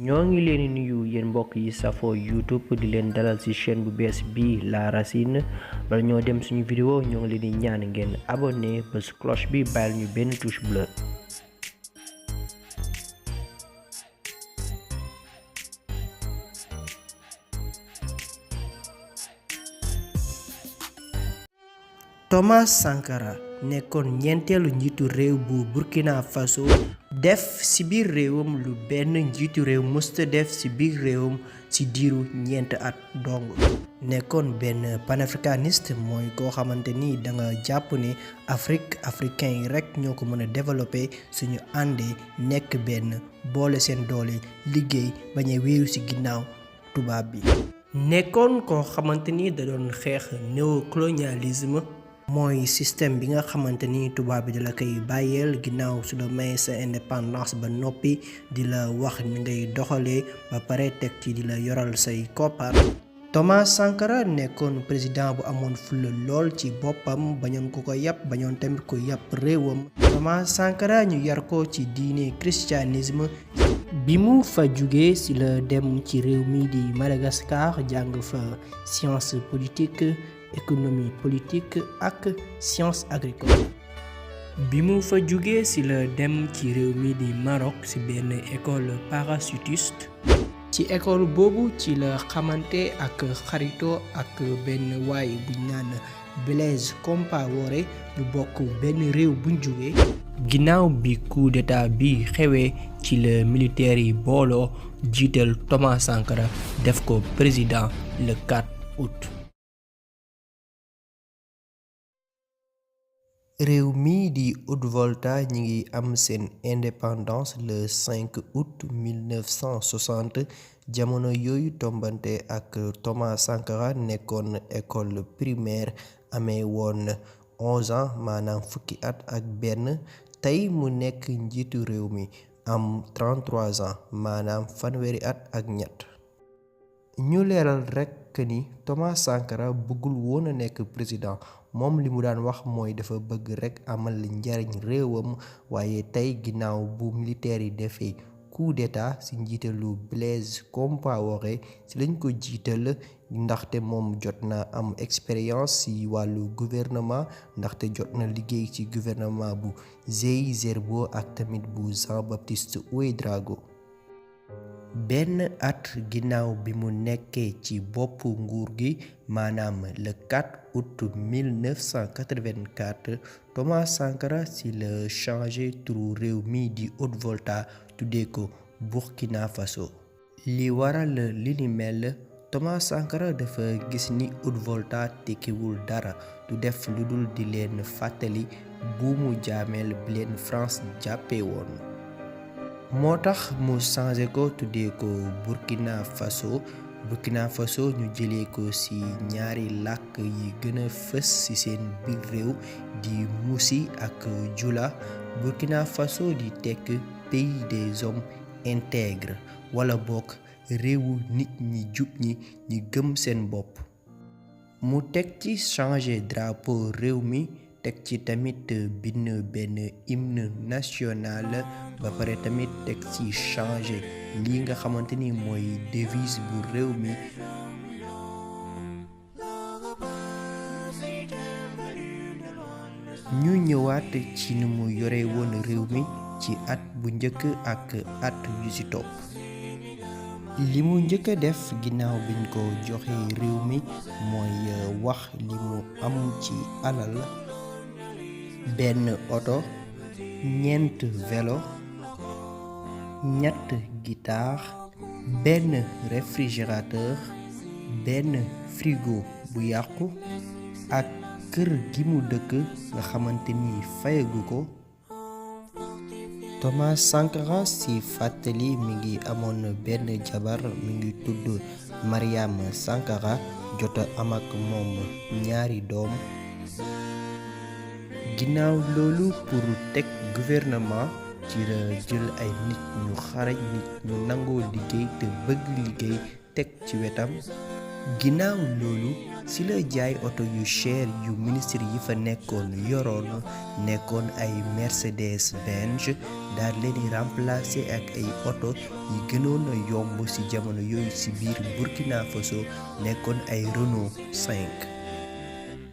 ñoo ngi leen di nuyu yéen mbokk yi safoo YouTube di leen dalal ci chaîne bu bees bi La Racine bala ñoo dem suñu vidéo ñoo ngi leen di ñaan ngeen abonné bés cloche bi bàyyil ñu benn touche bleue. Thomas Sankara nekkoon ñeenteelu njiitu réew bu Burkina Faso def ci biir réewam lu benn njiitu réew mësta def ci biir réewam ci diiru ñeent at dong. nekkoon benn panafricaniste mooy koo xamante ni da nga jàpp ne africain yi rekk ñoo ko mën a développer suñu àndee nekk benn boole seen doole liggéey bañ a wéeru ci ginnaaw tubaab bi. nekkoon koo xamante ni da doon xeex néocolonialisme. mooy système bi nga xamante ni tubaab bi da la koy bàyyeel ginnaaw su la may sa indépendance ba noppi di la wax ni ngay doxalee ba pare teg ci di la yoral say koppar. Thomas Sankara nekkoon président bu amoon fulla lool ci boppam bañoon ko yàpp bañoon tamit ko yàpp réewam. Thomas Sankara ñu yar ko ci diine christianisme. bi mu fa jugee ci la dem ci réew mi di Madagascar jàng fa science politique. économie politique ak science agricole. bi mu fa jugee ci la dem ci réew mi di Maroc ci benn école parachutiste. ci école boobu ci la xamante ak xarito ak benn waay buñ naan Blaise Compaoré ñu bokk benn réew buñ jugee. ginnaaw bi coup d'état bi xewee ci la militaire yi booloo jiital Thomas Sankara def ko président le 4 août. réew mii di Haute-Volta ñi ngi am seen indépendance le 5 août 1960 jamono yooyu tombante ak Thomas Sankara nekkoon école primaire amee woon 11 ans maanaam fukki at ak benn tey mu nekk njiitu réew mi am 33 ans maanaam fanweeri at ak ñett. ñu leeral rekk ni Thomas Sankara bëggul woon a nekk président moom li mu daan wax mooy dafa bëgg rekk amal njariñ réewam waaye tey ginnaaw bu militaire yi defee coup d'état ci njiitalu Blaise Compaoré ci lañ ko jiital ndaxte moom jot na am expérience ci wàllu gouvernement ndaxte jot na liggéey ci gouvernement bu Zeyi Zerbo ak tamit bu Jean-Baptiste Ouédraogo. benn at ginnaaw bi mu nekkee ci boppu nguur gi maanaam le 4 août 1984 Thomas Sankara ci la changé turu réew mi di Haute-Volta tuddee ko Burkina Faso. li waral li ni mel Thomas Sankara dafa gis ni Haute-Volta tekkiwul dara du def lu dul di leen fàttali buumu jaameel bi leen France jàppee woon. moo tax mu changé ko tuddee ko Burkina Faso ñu jëlee ko ci ñaari làkk yi gën a fës ci seen biir réew di Moussy ak Jula. Burkina Faso di tekk pays des hommes intègres wala bokk réewu nit ñi jub ñi gëm seen bopp. mu teg ci changé drapeau réew mi teg ci tamit bind benn hymne national ba pare tamit teg ci changé lii nga xamante ni mooy devise bu réew mi. ñu ñëwaat ci ni mu yore woon réew mi ci at bu njëkk ak at yu ci topp. li mu njëkk a def ginnaaw biñ ko joxe réew mi mooy wax li mu am ci alal. benn oto ñeent vélo ñett guitare benn réfrigérateur benn frigo bu yàqu ak kër gi mu dëkk nga xamante ni fayagu ko. Thomas Sankara ci fàttali mi ngi amoon benn jabar mi ngi tudd Mariam Sankara jota am ak moom ñaari doom. ginnaaw loolu pour teg gouvernement ci la jël ay nit ñu xarañ nit ñu nangoo liggéey te bëgg liggéey teg ci wetam. ginnaaw loolu ci la jaay oto yu cher yu ministre yi fa nekkoon yoroon nekkoon ay Mercedes Benz daal leen di remplacer ak ay oto yi gënoon a yomb ci jamono yooyu ci biir Burkina Faso nekkoon ay Renault 5.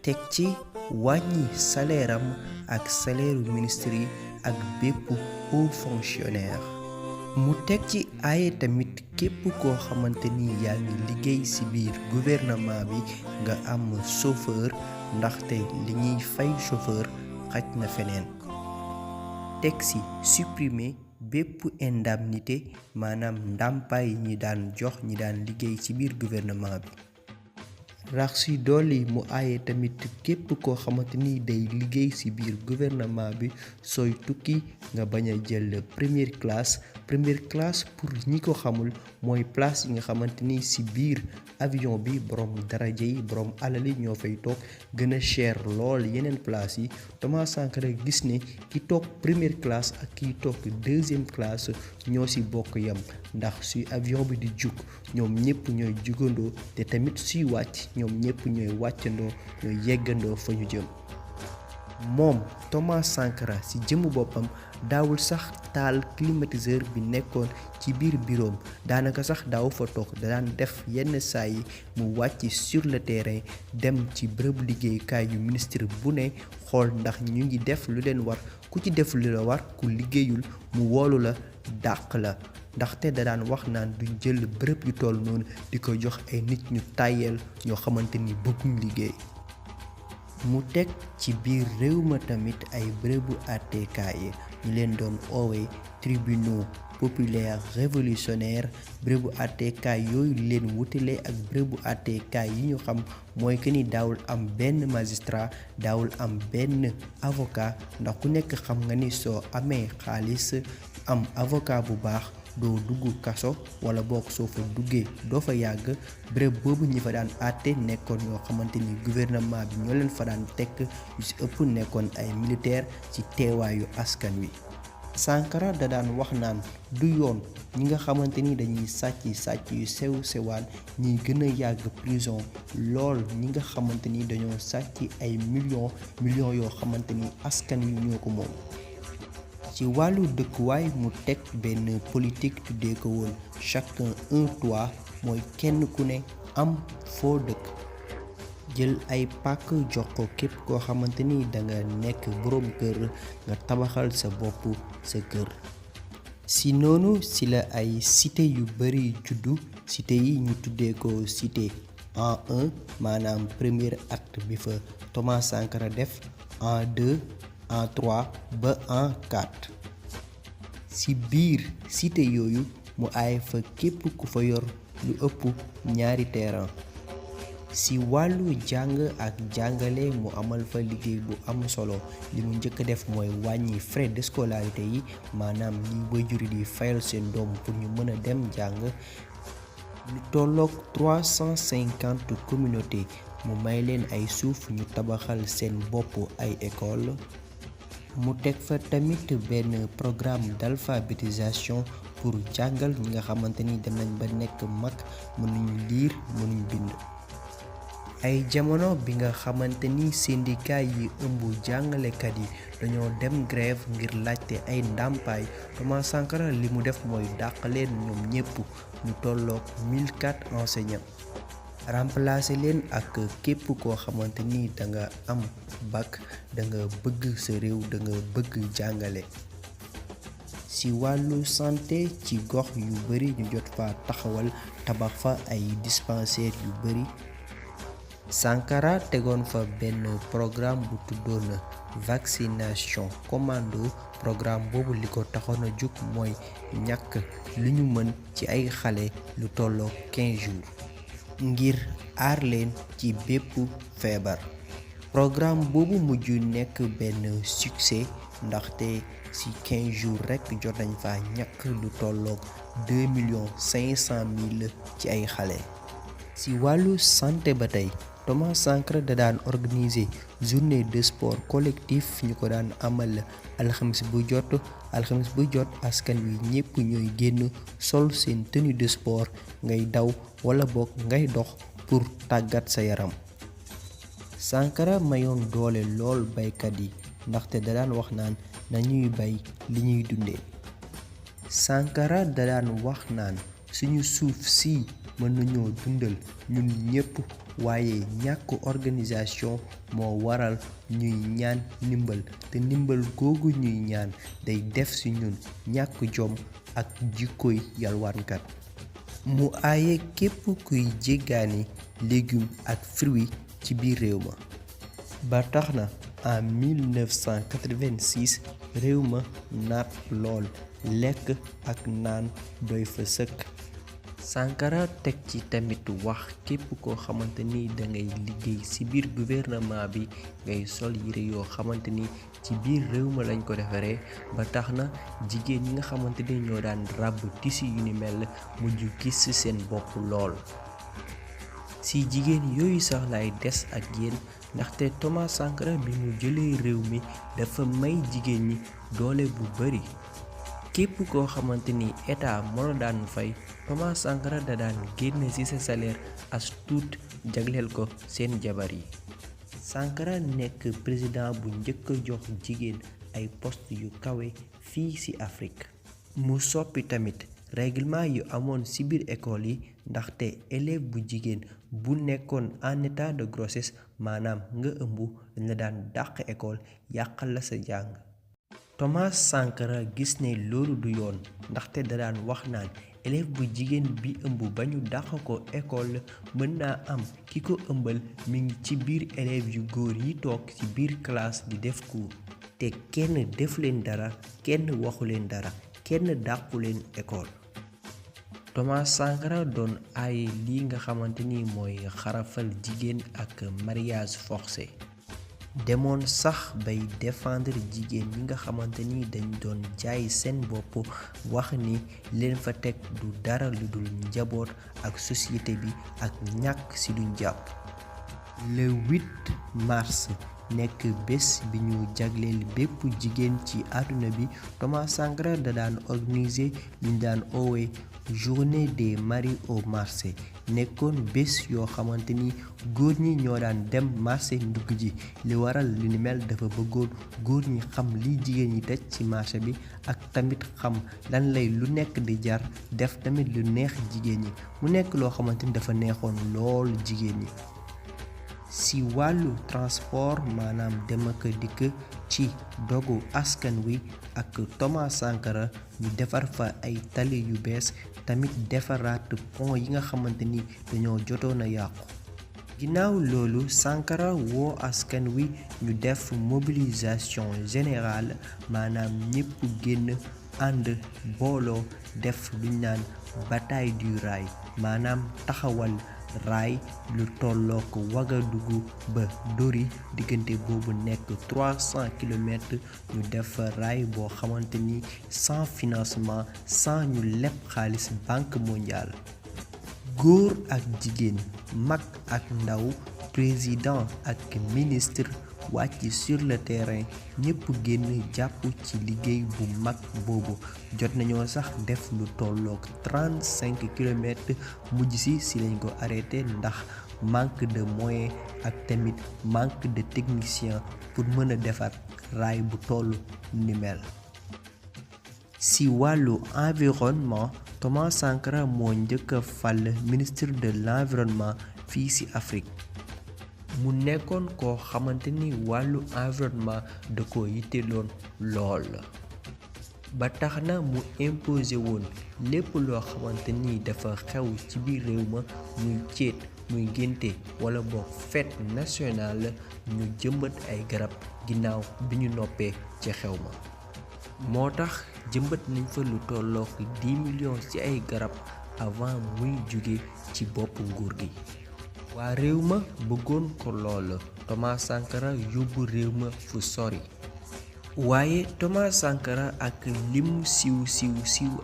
teg ci wàññi salaire am ak salaire ministre yi ak bépp haut fonctionnaire. mu teg ci aaye tamit képp koo xamante ni yaa ngi liggéey ci biir gouvernement bi nga am chauffeur ndaxte li ñuy fay chauffeur xaj na feneen. teg ci supprimer bépp indemnité maanaam ndàmpaay yi ñi daan jox ñi daan liggéey ci biir gouvernement bi. rax ci dolli mu aaye tamit képp koo xamante ni day liggéey ci biir gouvernement bi sooy tukki nga bañ a jël première classe pour ñi ko xamul mooy place yi nga xamante ni ci biir avion bi borom daraja yi borom alal yi ñoo fay toog gën a cher lool yeneen place yi. Thomas Sankara gis ne ki toog première classe ak ki toog deuxième classe ñoo ci bokk yam ndax suy avion bi di jug ñoom ñëpp ñooy jugandoo te tamit suy wàcc ñoom ñëpp ñooy wàccandoo ñooy yeggandoo fa ñu jëm. moom Thomas Sankara ci jëmu boppam daawul sax taal climatiseur bi nekkoon ci biir bureau daanaka sax daaw fa toog daan def yenn saa yi mu wàcc sur le terrain dem ci bërëb liggéeyukaay yu ministre bu ne xool ndax ñu ngi def lu leen war ku ci def lu la war ku liggéeyul mu woolu la dàq la ndaxte da daan wax naan duñ jël bërëb yu toll noonu di ko jox ay nit ñu tàyyeel ñoo xamante ni bëgguñ liggéey. mu teg ci biir réew ma tamit ay bërëbu àttekaay ñu leen doon oowee tribunaux populaires révolutionnaires. bërëbu àttekaay yooyu leen wutale ak bërëbu àttekaay yi ñu xam mooy que ni daawul am benn magistrat daawul am benn avocat ndax ku nekk xam nga ni soo amee xaalis am avocat bu baax doo dugg kaso wala boog soo fa duggee doo fa yàgg. bërëb boobu ñi fa daan àtte nekkoon ñoo xamante ni gouvernement bi ñoo leen fa daan tekk yu ci ëpp nekkoon ay militaire ci teewaayu askan wi. Sankara da daan wax naan du yoon ñi nga xamante ni dañuy sàcc yu sew sewaan ñiy gën a yàgg prison lool ñi nga xamante ni dañoo sàcc ay millions yoo xamante ni askan wi ñoo ko moom. ci wàllu dëkkuwaay mu teg benn politique tuddee ko woon chacun un toit mooy kenn ku ne am foo dëkk. jël ay pàkk jox ko képp koo xamante ni danga nekk boroom kër nga tabaxal sa bopp sa kër. si noonu si la ay cité yu bari juddu cité yi ñu tuddee ko cité en 1 maanaam premier acte bi fa Thomas Sankara def en 2 en 3 ba en 4. ci biir cité yooyu mu aay fa képp ku fa yor lu ëpp ñaari terrain. ci wàllu jàng ak jàngale mu amal fa liggéey bu am solo li mu njëkk a def mooy wàññi frais de scolarité yi maanaam li waajur yi di fayal seen doom pour ñu mën a dem jàng. lu tolloog 350 communautés mu may leen ay suuf ñu tabaxal seen bopp ay école. mu teg fa tamit benn programme d'alphabétisation pour jàngal ñi nga xamante ni dem nañ ba nekk mag mënuñ liir mënuñ bind. ay jamono bi nga xamante ni syndicat yi ëmb jàngalekat yi dañoo dem grève ngir laajte ay ndàmpaay Thomas Sankara li mu def mooy dàq leen ñoom ñépp ñu tolloog 1004 enseignants. remplacer leen ak képp koo xamante ni da nga am bac da nga bëgg sa réew da nga bëgg jàngale. ci wàllu santé ci gox yu bari ñu jot fa taxawal tabax fa ay dispensaires yu bari. Sankara tegoon fa benn programme bu tuddoon vaccination commando. programme boobu li ko taxoon a jóg mooy ñàkk li ñu mën ci ay xale lu tolloo 15 jours ngir aar leen ci bépp feebar. programme boobu mujj nekk benn succès ndaxte ci 15 jours rekk jot nañ fa ñàkk lu tolloog 2,5 millions ci ay xale. ci wàllu santé ba tey Thomas Sankara da daan organiser journée de sport collectif ñu ko daan amal alxames bu jot askan wi ñépp ñooy génn sol seen tenue de sport ngay daw wala boog ngay dox pour tàggat sa yaram. Sankara mayoon doole lool baykat yi ndaxte da daan wax naan nañuy bay li ñuy dundee. Sankara da daan wax naan suñu suuf si mën nañoo dundal ñun ñépp waaye ñàkk organisation moo waral ñuy ñaan ndimbal te ndimbal googu ñuy ñaan day def ci ñun ñàkk jom ak jikkoy yalwaankat. mu aaye képp kuy jéggaani légumes ak fruits ci biir réew ma. ba tax na en 1986 réew ma naat lool lekk ak naan doy fa sëkk. Sankara teg ci tamit wax képp koo xamante ni dangay liggéey ci biir gouvernement bi ngay sol yére yoo xamante ni ci biir réew ma lañ ko defaree. ba tax na jigéen ñi nga xamante ni ñoo daan ràbb tissu yu ni mel mujj gis seen bopp lool. ci jigéen yooyu sax lay des ak yéen ndaxte Thomas Sankara bi mu jëlee réew mi dafa may jigéen ñi doole bu bari. képp koo xamante ni état moo la daan fay Thomas Sankara da daan génn ci sa salaire as tuut jagleel ko seen jabar yi. Sankara nekk président bu njëkk a jox jigéen ay poste yu kawe fii ci Afrique. mu soppi tamit règlement yu amoon ci biir école yi ndaxte élève bu jigéen bu nekkoon en état de grossesse maanaam nga ëmb dañ la daan dàq école yàqal la sa jàng. Thomas Sankara gis ne loolu du yoon ndaxte da daan wax naan élève bu jigéen bi ëmb ba ñu dàq ko école mën naa am ki ko ëmbal mi ngi ci biir élève yu góor yi toog ci biir classe di def cours te kenn def leen dara kenn waxu leen dara kenn dàqu leen école. Thomas Sankara doon aaye lii nga xamante ni mooy xarafal jigéen ak mariage forcé. demoon sax bay défendre jigéen ñi nga xamante ni dañ doon jaay seen bopp wax ni leen fa teg du dara lu dul njaboot ak société bi ak ñàkk ci luñ jàpp. le 8 mars nekk bés bi ñu jagleel bépp jigéen ci àdduna bi. Thomas Sankara da daan organiser liñ daan oowee journée des maris au marché nekkoon bés yoo xamante ni góor ñi ñoo daan dem marché ndugg ji. li waral li ni mel dafa bëggoon góor ñi xam li jigéen ñi daj ci marché bi ak tamit xam lan lay lu nekk di jar def tamit lu neex jigéen ñi. mu nekk loo xamante ni dafa neexoon lool jigéen ñi. ci wàllu transport maanaam dem ak dikk ci dogu askan wi ak Thomas Sankara ñu defar fa ay tali yu bees tamit defaraat pont yi nga xamante ni dañoo jotoon a yàqu. ginnaaw loolu Sankara woo askan wi ñu def mobilisation générale maanaam ñépp génn ànd booloo def luñ naan bataille du rail maanaam taxawal raay lu tollook Ouagadougou ba Dori diggante boobu nekk 300 kilomètres ñu def raay boo xamante ni sans financement sans ñu leb xaalis banque mondiale. góor ak jigéen mag ak ndaw président ak ministre wàcc sur le terrain ñépp génn jàpp ci liggéey bu mag boobu. jot nañoo sax def lu tollook 35 kilomètres mujj si lañ ko arrêté ndax manque de moyens ak tamit manque de technicien pour mën a defar raay bu toll ni mel. ci wàllu environnement Thomas Sankara moo njëkk a fal ministre de l'environnement fii ci Afrique. mu nekkoon koo xamante ni wàllu environnement da ko yitteloon lool. ba tax na mu imposé woon lépp loo xamante ni dafa xew ci biir réew ma muy céet muy ngénte wala boog fête nationale ñu jëmbat ay garab ginnaaw bi ñu noppee ci xew ma. moo tax jëmbat nañ fa lu tollook 10 millions ci ay garab avant muy jóge ci bopp nguur gi. waa réew ma bëggoon ko lool Thomas Sankara yóbbu réew ma fu sori. waaye Thomas Sankara ak limu siiw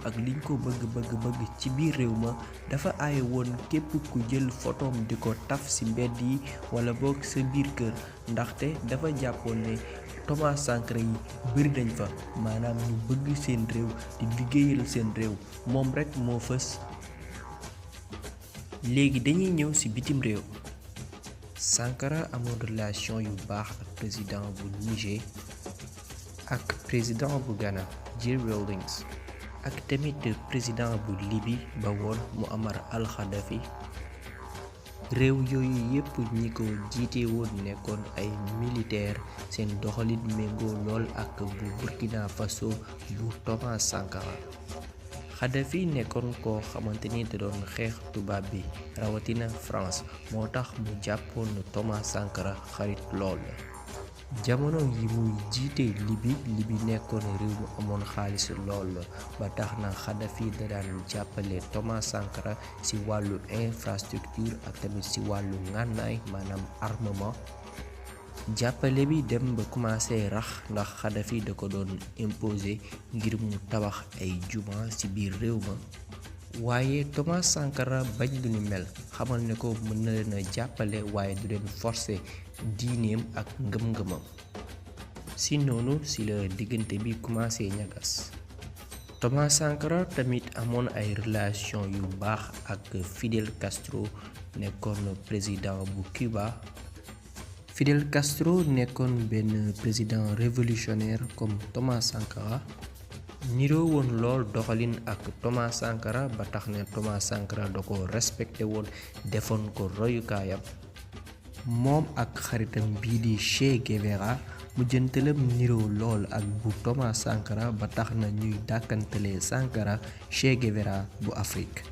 ak liñ ko bëgg ci biir réew ma dafa aaye woon képp ku jël photom di ko taf ci mbedd yi wala boog sa biir kër ndaxte dafa jàppoon ne Thomas Sankara yi bëri nañ fa maanaam ñu bëgg seen réew di liggéeyal seen réew moom rekk moo fës. léegi dañuy ñëw ci bitim réew. Sankara amoon relation yu baax ak président bu Niger ak président bu Ghana Jill Rawlings ak tamit président bu Libye ba woon Muammar al-Kadhafi réew yooyu yépp ñi ko jiite woon nekkoon ay militaire seen doxalin méngoo lool ak bu Burkina Faso bu Thomas Sankara. Kadhafi nekkoon koo xamante ni da doon xeex tubaab bi rawatina France moo tax mu jàppoon Thomas Sankara xarit lool. jamono yi muy jiite Libye nekkoon réew mu amoon xaalis lool ba tax na Kadhafi da daan jàppale Thomas Sankara ci wàllu infrastructure ak tamit ci wàllu ngànnaay maanaam armement. jàppale bi dem ba commencé rax ndax Kadhafi da ko doon imposer ngir mu tabax ay juma ci biir réew ma waaye Thomas Sankara bañ lu ni mel xamal ne ko mën na leen a jàppale waaye du leen forcer diineem ak ngëm-ngëmam si noonu si la diggante bi commencé ñagas. Thomas Sankara tamit amoon ay relation yu baax ak Fidel Castro nekkoon président bu Cuba. Fidel Castro nekkoon benn président révolutionnaire comme Thomas Sankara niroo woon lool doxalin ak Thomas Sankara ba tax ne Thomas Sankara da ko respecté woon defoon ko royukaayam. moom ak xaritam bii di Che Guevara mujjantalam niroo lool ak bu Thomas Sankara ba tax na ñuy dàkkantale Sankara Che Guevara bu Afrique.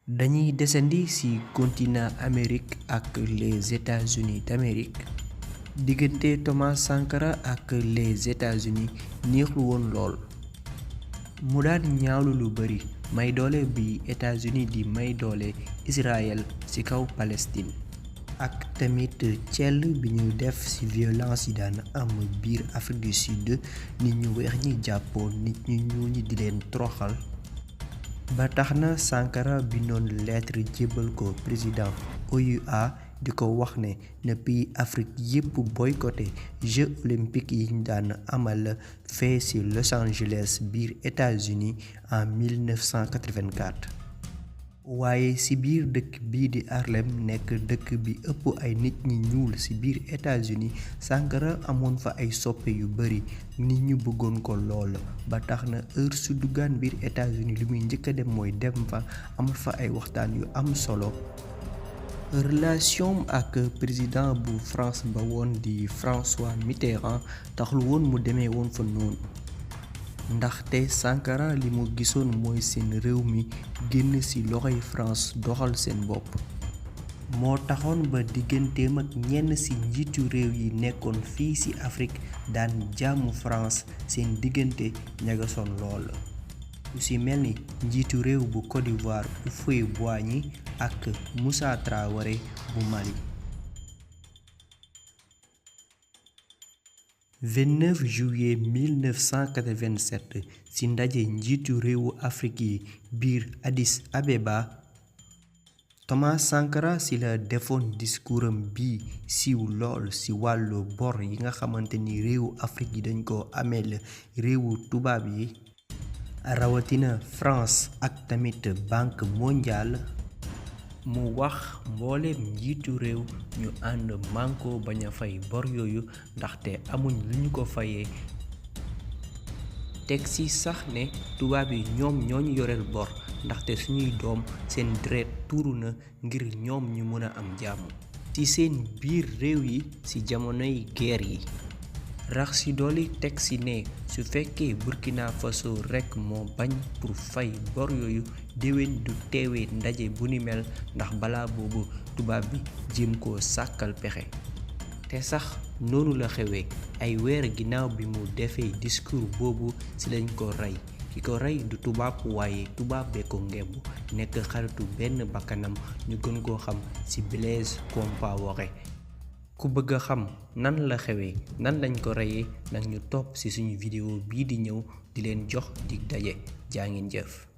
dañuy desandi ci continent Amérique ak les États-Unis d'Amérique. diggante Thomas Sankara ak les États-Unis neexul woon lool. mu daan ñaawlu lu bari may doole bi États-Unis di may doole Israël ci kaw Palestine. ak tamit cell bi ñu def ci violence yi daan am biir Afrique du Sud nit ñu weex ñi jàppoon nit ñu ñuul ñi di leen toroxal. ba tax na Sankara bindoon lettre jébbal ko président OUA di ko wax ne na pays Afrique yépp boycotté Jeux olympiques yi ñu daan amal fee ci Los Angeles biir États-Unis en 1984. waaye ci biir dëkk bii di Harlem nekk dëkk bi ëpp ay nit ñi ñuul ci biir États-Unis Sankara amoon fa ay soppe yu bari nit ñu bëggoon ko lool ba tax na heure su duggaan biir États-Unis li muy njëkk a dem mooy dem fa amal fa ay waxtaan yu am solo. relation ak président bu France ba woon di François Mitterrand taxul woon mu demee woon fa noonu. ndaxte Sankara li mu gisoon mooy seen réew mi génn ci loxoy France doxal seen bopp. moo taxoon ba digganteem ak ñenn ci njiitu réew yi nekkoon fii ci Afrique daan jàmmu France seen diggante ñagasoon lool. lu ci mel ni njiitu réew bu Côte d'Ivoire Houphouët-Boigny ak Moussa Traoré bu Mali. 29 juillet 1987 ci ndaje njiitu réewu Afrique yi biir Addis Abeba Thomas Sankara ci la defoon discoursam bi siiw lool ci wàllu bor yi nga xamante ni réewu Afrique yi dañ ko ameel réewu tubaab yi rawatina France ak tamit Banque mondiale. mu wax mbooleem njiitu réew ñu ànd mànkoo bañ a fay bor yooyu ndaxte amuñ lu ñu ko fayee. teg ci sax ne tubaab yi ñoom ñoo ñu yoreel bor ndaxte suñuy doom seen deret tuuru na ngir ñoom ñu mën a am jàmm ci seen biir réew yi ci jamonoy guerre yi. rax ci dolli teg ci ne su fekkee Burkina Faso rekk moo bañ pour fay bor yooyu déwén du teewee ndaje bu ni mel ndax balaa boobu tubaab bi jéem koo sàkkal pexe. te sax noonu la xewee ay weer ginnaaw bi mu defee discours boobu ci lañ ko rey ki ko rey du tubaab waaye tubaab bee ko ngemb nekk xaritu benn bakkanam ñu gën koo xam ci Blaise Compaoré. ku bëgg a xam nan la xewee nan lañ ko reyee nag ñu topp ci suñu vidéo bii di ñëw di leen jox dig daje jaa ngeen jëf.